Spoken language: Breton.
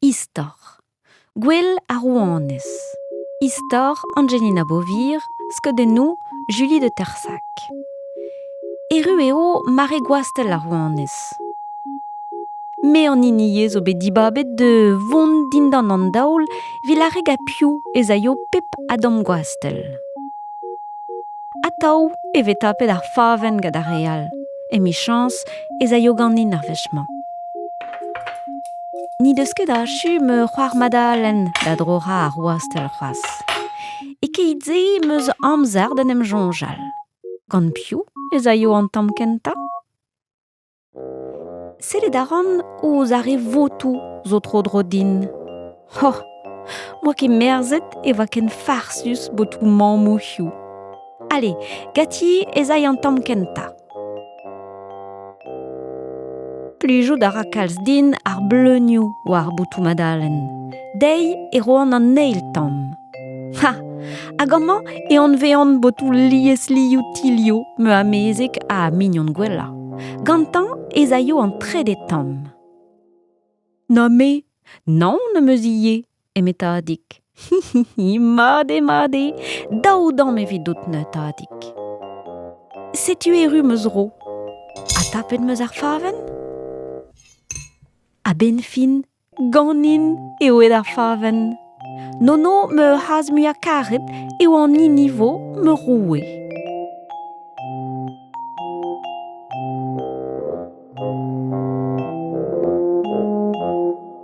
Istor. Gouel ar rouanez. Istor Angelina Beauvir, skeudennoù Julie de Tersac. Erru eo mare gwastell ar rouanez. Me an hini eo zo bet dibabet da vont dindan an daol evit lâret gant piv ez aio pep a damm gwastell. Atav e vez tapet ar favenn gant ar re all. Emichañs ez aio ganin ar wech-mañ. N'he deus ket achu ma c'hoar Madalen da droc'hañ ar wastell c'hoazh. E-keit-se 'm eus amzer d'en em soñjal. Gant piv ez aio an tamm kentañ? Sellet a ran ouzh ar re votoù zo tro-dro din. Oh, 'moa ket merzet e oa ken farsus botoù mammoù hiziv. Ale, ganti ez ay an tamm kentañ. Plijout a ra kalz din ar bleunioù war botoù Madalen. Dezhi e roan an eil tamm. Ha! Hag amañ e anvean botoù liesliv Tilio, ma amezeg ha mignon gwellañ. Gantañ ez aio an trede tamm. Na me, naon am eus ivez, eme Tadig. Hihihi, mat eo, mat eo, daou damm evidout neuze, Tadig. Setu erru ma zro. Ha tapet 'm eus ar favenn? A-benn fin, Ganin eo aet ar favenn. Nono ma c'hazh muiañ-karet eo an hini 'vo ma roue.